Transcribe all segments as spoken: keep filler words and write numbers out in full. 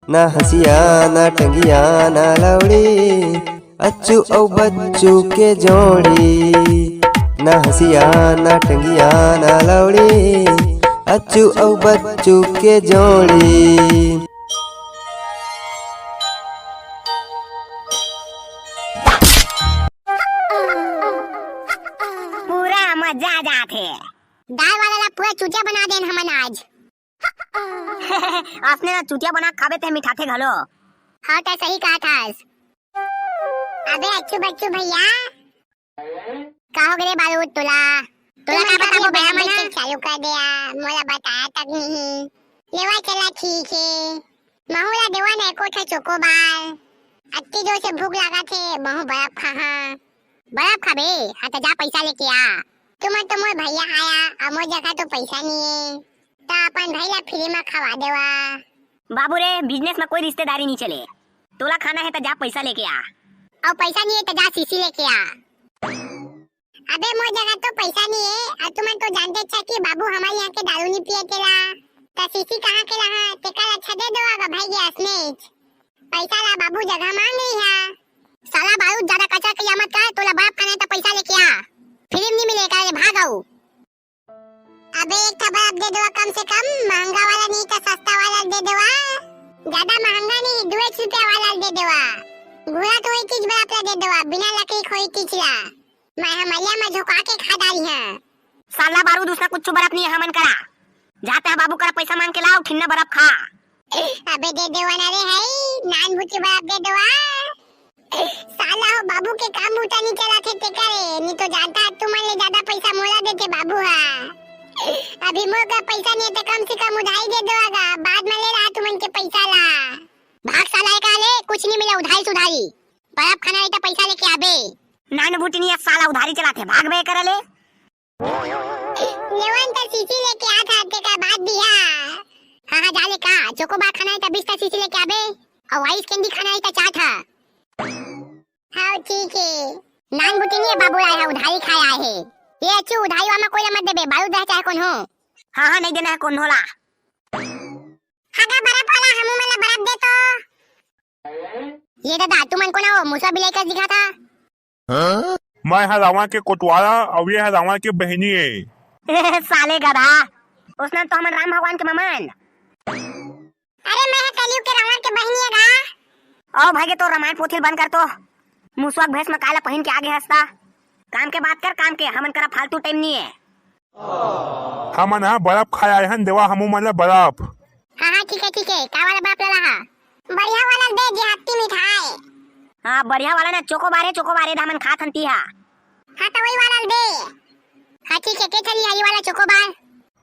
ना हँसिया, ना टंगिया, ना लौड़ी, अच्छू अउ बच्चू के जोड़ी। ना हँसिया, ना टंगिया, ना लौड़ी, अच्छू अउ बच्चू के जोड़ी। पूरा मजा आ जात हे। दाल वाला ला पूरा चूतिया बना देन हमन आज। असने ला चूतिया बना खाबे ते मिठाथे घलो। हाँ, तैं सही कहत हस। अबे अच्छू बच्चू भैया, का हो गे रे बारूद तोला? तोला का बताबो बे हमन ह? चालू कर दे यार, मोला बताया तक नहीं। लेवा चला, ठीक हे। महू ला देवा ना एको ठो चोकोबार। अत्ती जोर से भूख लागत हे, महू बर्फ खाहा। बर्फ खाबे? हाँ, त जा पैसा लेके आ। तुमन तो मोर भैया आया, अउ मोर जगह तो पैसा नहीं हे, त अपन भाई ला फ्री म खवा देवा। बाबू रे, बिजनेस म कोई रिश्तेदारी नहीं चले। तोला खाना हे त जा पैसा लेके आ। अउ पैसा नहीं हे त जा शीशी लेके आ। अबे मोर जगह तो पैसा नहीं हे, अउ तुमन तो जानते अच्छा कि बाबू हमारे यहाँ के दारू नहीं पिए तेला। त शीशी कहाँ के लाहा, तेकर अच्छा दे दो अगर भाई गे असनेच। पैसा ला बाबू जगह मांग रही है। साला बारूद ज्यादा कचरा किया मत कर, तोला बर्फ खाना हे त पैसा लेके आ। फ्री म नहीं मिले का रे, भाग अउ। अबे एक ठा बर्फ दे देवा कम से कम, महंगा वाला नहीं त सस्ता वाला दे देवा। ज्यादा महंगा नहीं, दो एक रुपया वाला दे देवा। घुला तो वही चीज बर्फ ला दे देवा, बिना लकड़ी खोई चीज ला। मैं हमलिया में झोंका के खा डारी है। साला बारूद उसना कुछ बर्फ नहीं है हमन करा। जाते हैं बाबू करा पैसा मांग के लाओ, ठिन्ना बर्फ खा। अबे दे देवा ना रे, है नान बुच्ची बर्फ दे देवा। साला हो बाबू के काम बूता नहीं चला थे ते करे, नहीं तो जानता तुमन ले ज्यादा पैसा मोला देते बाबू हा। अभी मोर का पैसा नहीं है तो कम से कम उधारी दे देवा गा, बाद में ले रहा तुमन के पैसा ला। भाग साला, एका ले कुछ नहीं मिला उधारी सुधारी। बर्फ खाना रही तो पैसा लेके आबे। नान बुटिनिया साला उधारी चलाथे, भाग बे करे ले। लेवन त शीशी लेके आत हा, तेकर बाद दिहा। हाँ, हाँ, जा ले का, चोकोबार खाना हे त बीस ठा शीशी लेके आबे, अउ आइस कैंडी खाना हे त चार ठा। हाँ, ठीक हे। नान बुटिनिया बाबू आए हे, उधारी खाए आए हे। ये अच्छू उधारी वामा कोई ला मत देबे, बारूद रहे चाहे कौन हो। हाँ, हाँ, नहीं देना है कौन होला। हाँ गा, बर्फ वाला, हमू मन ला बर्फ दे तो। ये दादा, तुमन कोन हो? मुसवा बिलाई कस दिखा था। मैं ह रावण के कोटवारा अउ ये ह रावण के बहिनी ए। साले गधा, उसने तो हमन राम भगवान के ममन। अरे मैं ह कलयुग के रावण के बहिनी ए गा। ओ भाई के तो रामायण पोथी ल बंद कर तो। मुसवा के भेष म काला पहिन के आगे हस ता। काम के बात कर, काम के, हमन करा फालतू टाइम नहीं है। हमन ह बर्फ खाए आए हन, देवा हमू मन ला बर्फ। हाँ, हाँ, ठीक है, ठीक है। का वाला बर्फ लाला हा? बढ़िया वाला दे, देहाती मिठाई। हाँ, बढ़िया वाला ना, चोकोबार हे, चोकोबार हे, हमन खात हन तिहा। हाँ, तो वही वाला दे। हाँ, ठीक है, के चली आई वाला चोकोबार?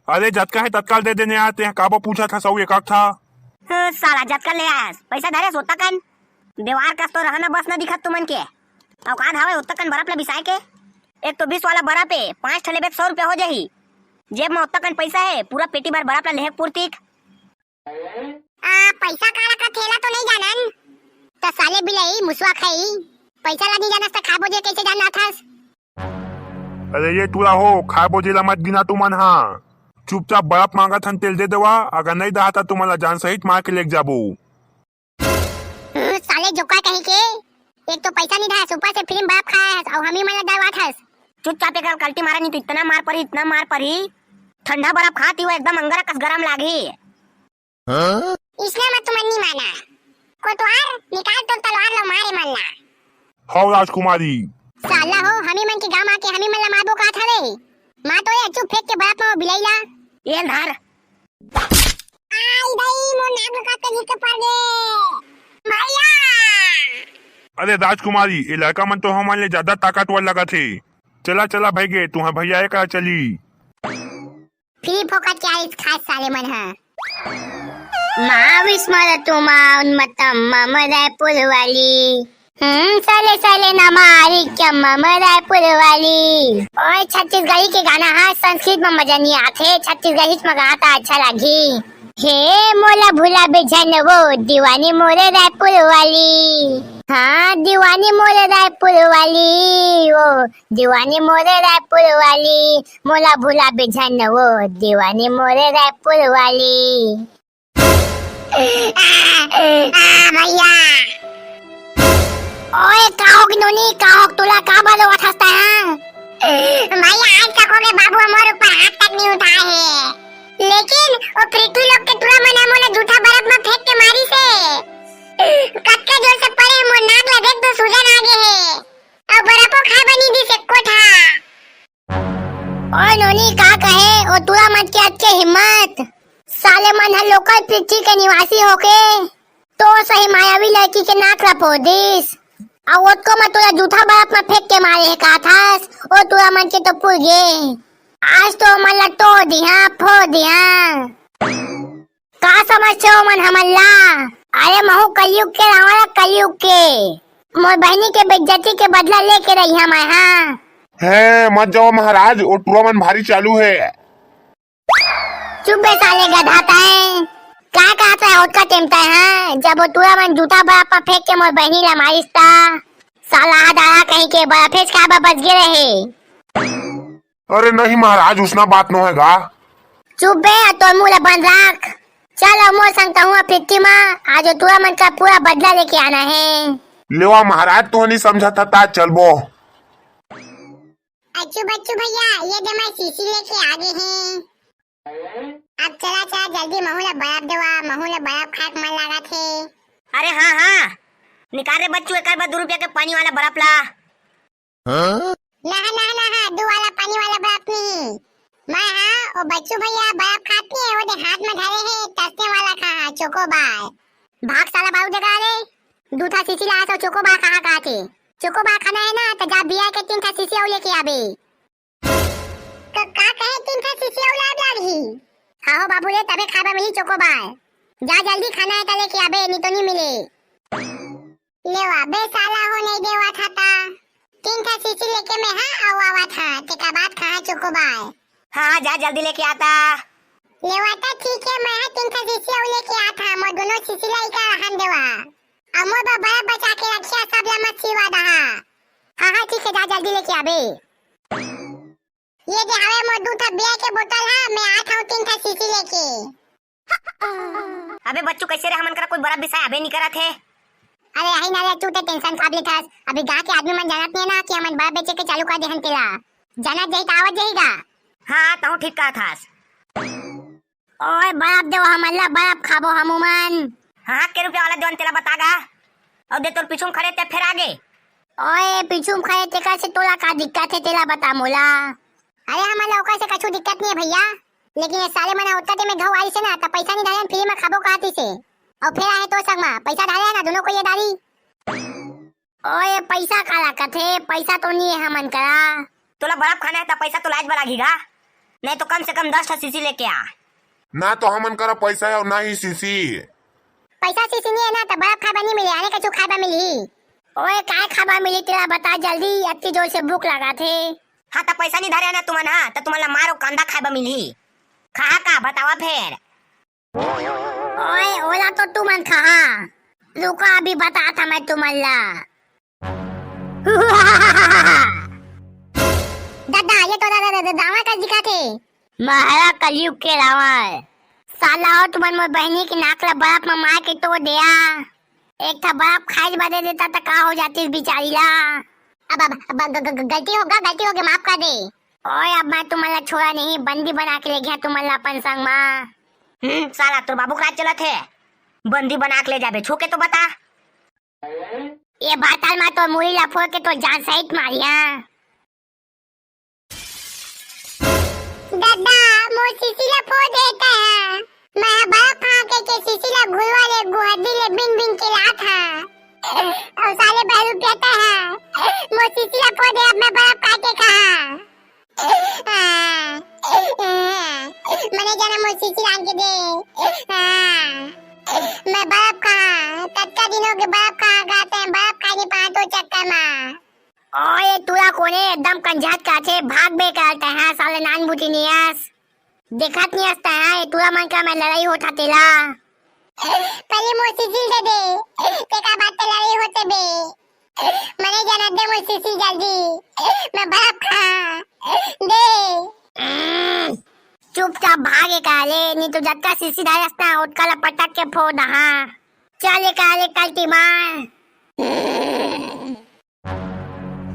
अरे, जतका हे ततका दे देने यार, तेहा काबर पूछत हस अउ एक आध ठा? हाँ, साला, जतका ले आयस, पैसा धरे सोता कन। देवार कस तो रहना बस न दिखत तुमन के। औकात हवय ओतका कन बर्फ ल बिसाए के? एक तो बीस वाला बर्फ ए, पांच ठन लेबे त सौ रुपया हो जाही। जेब म ओतका कन पइसा हे, पूरा पेटी भर बर्फ ल लेहे के पुरतिक। आ, पइसा काला कथे एला तो नइ जानन। त साले बिलई, मुसवा खई, पइसा ल नइ जानस त खाबो जे कइसे जान जाथस? अरे ये टूरा हो, खाबो जे ल मत गिना तुमन हा। चुपचाप बर्फ मांगत हन तेल दे देवा, अगर नइ दहा त तुमन ल जान सहित मार के लेग जाबो। हम्म, साले जोकर कहीं के, एक तो पैसा नहीं धरस, ऊपर से फ्री म बर्फ खाए हस, अउ हमी मन ला डरवात हस। चुपचाप एकर कल्टी मारा, नहीं तो इतना मार परी, इतना मार परी। ठंडा बर्फ खात ही वो एकदम अंगारा कस गरम लागही। इसने मत तुमन नहीं माना। कोतवार, निकाल तो तलवार लो, मारे मन ला। हव राजकुमारी। साला हो, हमी मन के गांव आके हमी मन ला मारबो काहत हवे। मार तो ये चुप फेंक के बर्फ म वो बिलई ला। ये धर। आई दई, मोर नाक ल काट के झिक के पड़ गे। भैया! अरे राजकुमारी, ये लड़का मन तो हमन ले ज्यादा ताकतवर लगत हे। चला, चला भई गे, तुहां भैया एक चली। फ्री फोकट के आइस खाए साले मन ह। मा विस्मरतु मा उन्मत्तम मम रायपुर वाली। हम्म, साले साले ना मारी क्या मम रायपुर वाली। ओए, छत्तीसगढ़ी के गाना ह, संस्कृत म मजा नहीं आथे, छत्तीसगढ़ी म गाता अच्छा लागही। हे मोला भुलाबे झन वो, दीवानी मोरे रायपुर वाली। हाँ, दीवानी मोरे रायपुर वाली, वो दीवानी मोरे रायपुर वाली, मोला भुलाबे झन वो, दीवानी मोरे रायपुर वाली। आ, आ, भैया। ओए, का होगे नोनी, का होगे तोला, का बदलवा थसता है? भैया, आज तक होगे बाबू हमर ऊपर हाथ तक नहीं उठाए है। लेकिन वो प्रीति लोग के टूरा मन मोला जूठा बर्फ में फेंक के मारिस हे। कतका जोर से पड़े हे, मोर नाक ला देख तो सूजन आ गे हे। अउ बर्फो खाए बर नहीं दिस एको ठा। ओए नोनी, का कहे, ओ टूरा मन के अतके हिम्मत। साले मन ह लोकल पृथ्वी के निवासी होके तो सही मायावी लड़की के नाक ला फोड़ दिस। अउ ओतको म तोला जूठा बर्फ म फेंक के मारे हे का थस? ओ टूरा मन के तो पुर गे। आज तो ओमन ला तोड़ दिहा, फोड़ दिहा। का समझथे ओमन हमन ला? अरे महू कलयुग के रावण, कलयुग के। मोर बहिनी के बेइज्जती के बदला लेके रहिहा मैं हा। हे, मत जावा महाराज, ओ टूरा मन भारी चालू हे। चुप बे साले गधा तैं। का कहत हे ओतका टेम तैं हा? जब ओ टूरा मन जूठा बर्फ म फेंक के मोर बहिनी ला मारिस ता। साला हदारा कहीं के बर्फेच खाए बर बच गे रहे। अरे नहीं महाराज, उसना बात नो हे गा। चुप बे, अउ तोर मुंह ला बंद रख। चल अब मोर संग तहूं अब फिरती मा, आज ओ टूरा मन का पूरा बदला लेके आना हे। लेवा महाराज, तू नहीं समझा था, ता चलबो। अच्छू बच्चू भैया, ये दे मैं शीशी लेके आ गे हे। अब चला चला जल्दी महू ला बर्फ देवा, महू ला बर्फ खाए के मन लागत हे। अरे हाँ हाँ, निकाल रे बच्चू, एकर बर दू रुपया के पानी वाला बर्फ ला। हाँ? नहा नहा नहा, दू वाला पानी वाला बर्फ नहीं। मैं हाँ, ओ बच्चू भैया बर्फ खात नहीं हे, वो दे हाथ में धरे हे, तस्ते वाला कहा, चोकोबार। भाग साला बाऊ जगह रे, दू ठा शीशी ला, सो चोकोबार कहा कहा थे। चोकोबार खाना हे ना, तो जा बिया के तीन ठा शीशी अउ लेके आबे। तो का कहे तीन ठा शीशी अउ लाब लागही? हाँ हो बाबू रे, तबे खाए बर मिलही चोकोबार। जा जल्दी खाना हे त लेके आबे, नी तो नी मिले। लेवा बे साला हो, नहीं देवा था ता। तीन ठा शीशी लेके मैं हाँ अउ आवा था, तेका बाद खाहा चोकोबार। हाँ हाँ, जा जल्दी लेके आता। लेवा ता ठीक हे, मैं हाँ तीन ठा शीशी अउ लेके आता, मोर दोनों शीशी ला इका रहन देवा। अउ मोर बर बर्फ बचा के रखिया, सब ला मत सिवा दहा। हाँ हाँ ठीक हे, जा जल्दी लेके आबे। ये दे हवे मोर दू ठा बियर के बोतल हा, मैं आत हूँ तीन ठा शीशी लेके। अबे बच्चू, कैसे रे, हमन करा कोई बर्फ बिसाए अबे नहीं करत हे। अरे अही ना रे, तू ते tension काबर लेथस? अभी गाँव के आदमी मन जानत नहीं हे ना कि हमन बर्फ बेचे के चालू कर देहन तेला। जानत जाही त आवत जाही गा। हाँ, तहूँ ठीक कहत हस। ओए बर्फ देव हमन ला, बर्फ खाबो हमू मन। हाँ, के रुपया वाला देवन तेला बता गा। अउ दे तोर पीछू में खड़े ते फेर आगे। ओए पीछू में खड़े तेकर से तोला का दिक्कत हे तेला बता मोला। अरे हमन ला ओकर से कछु दिक्कत नहीं हे भैया, लेकिन ये साले मन ओतका टेम में घाव आइस हे ना त पैसा नहीं डाले, free में खाबो कहतिस हे। अउ फेर आहे तोर संग मा पैसा डाले हे ना दोनों कोई ये डारी। ओए, पैसा काला कथे? पैसा तो नहीं हे हमन करा। तोला बर्फ खाना हे त पैसा तो लाज बर लागही गा, नहीं तो कम से कम दस ठा शीशी लेके आ। ना तो हमन करा पैसा हे अउ ना ही शीशी। पैसा शीशी नहीं हे ना त बर्फ खाए बर नहीं मिले, आने कछु खाए बर मिलही। ओए, काय खाए बर मिलही तेला बता जल्दी, अत्ती जोर से भूख लागत हे। हाँ त पैसा नहीं धरे हे ना तुमन, हाँ त तुमन ला मारो कांदा खाए बर मिलही। खाहा का बतावा फेर। ओए, ओला तो तुमन खाहा। रुका, अभी बतात हंव मैं तुमन ला। ददा, ये तो ददा, ददा, ददा, रावण कस दिखत हे। महरा कलयुग के रावण। साला हो, तुमन मोर बहिनी के नाक ला बर्फ म मार के तोड़ देया। एक ठा बर्फ खाए बर दे देता त का हो जातिस बिचारी ला। अब, अब, अब ग-, ग-, ग-, गलती होगे, गलती होगे, माफ कर दे। ओए, अब मैं तुमन ला छोड़ा नहीं, बंदी बना के ले गया तुमन ला अपन संग मा। हम्म, साला तोर बाबू के राज चलत हे, बंदी बना के ले जाबे, छू के तो बता। ये बातल मा तोर मुड़ी ला फोड़ के तोर जान सहित मारिया। ददा, मोर शीशी ला फोड़ देता है। मैं बर्फ फांके के शीशी ला घुलवा ले, गुहदी ले बिन बिन के लात है। अउ साले बहरू कहता है, मोर शीशी ला फोड़ दे, अब मैं बर्फ काटे कहा। मने जाना मोर शीशी लान के दे। मैं बर्फ कहा, कतका दिन होगे बर्फ कहा गा तैं, बर्फ खाए नहीं पात हो चक्कर मा। ओए, टूरा कोने एकदम कंझात काथे, भाग बे करत हे, हाँ, साले नान बुद्धि नियस। देखत नियस तैं, हाँ, ये टूरा मन का मैं लड़ाई होत हा तेला। पहले मोर शीशी दे दे, तेका बाद ते लड़ाई होते बे। मने जाना दे मोर शीशी जल्दी, मैं बर्फ खा दे। हम्म, चुपचाप भागे काले, नहीं तो जतका सीसी धारस ना, ओतका ला पटक के फोड़ दहा। चल ए काले, कल्टी मार।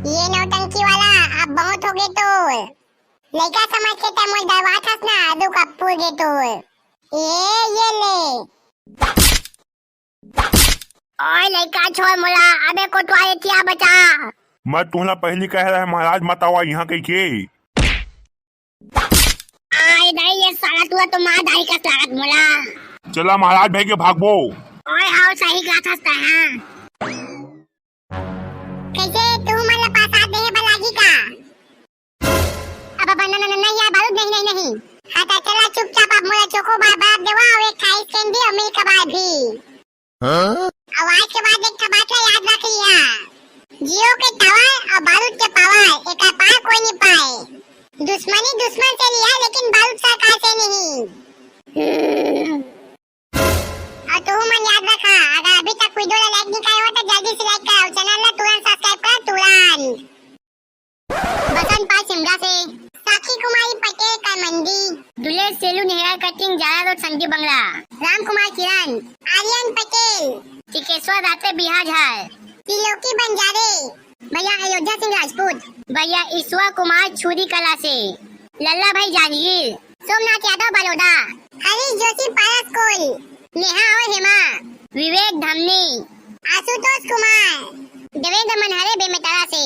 ये नौटंकी वाला, अब बहुत हो गए तो। लइका समझ के ते मोर डरवाथस ना, आदू का पूर गे तो। ए, ये ले। ओए लइका, छोड़ मोला, अबे कोटवार एतिया बचा। मैं तुहला पहली कहे रहे महाराज मत आवा यहाँ कहिके। आए दाई, ये साला तुआ तो मार दाई का लागत मोला। चला महाराज भाई के भागबो। ओए हाव, सही कहा था। हाँ। कैसे तू मन ला पासाद देहे बर लागी का? अब, अब, न, न, न, नहीं यार, बारूद नहीं, नहीं, नहीं। हाँ, तो चला चुपचाप अब मोला चोकोबार बर्फ देवा और एक खाइस कैंडी और मिल्क बार भी। हाँ? और आज के बाद एक ठा बात ला याद रख लिया, जियो के टावर और बारूद के पावर, एक पार कोई नहीं पाए। दुश्मनी दुश्मन से लिया, लेकिन बारूद सरकार से नहीं। हम्म। और तू मन याद रखा, अगर अभी तक वीडियो ला लाइक नहीं करे हो तो जल्दी से लाइक करो, चैनल ला तुरंत सब्सक्राइब करो, तुरंत। बसंत पाल सिमरा से, साक्षी कुमारी पटेल का मंडी, दुलेश सेलून हेयर कटिंग, जाला रोड, संजीव बंगला, राम कुमार किरण, आर्यन पटेल, टिकेश्वर रात्रे बिहार झार, त्रिलोकी बंजारे, भैया अयोध्या सिंह राजपूत, भैया ईश्वर कुमार छुरी कला से, लल्ला भाई जांजगीर, सोमनाथ यादव बलौदा, हरीश जोशी पारस कोल, नेहा और हेमा, विवेक धमनी, आशुतोष कुमार, देवेंद्र मनहरे बेमेतरा से।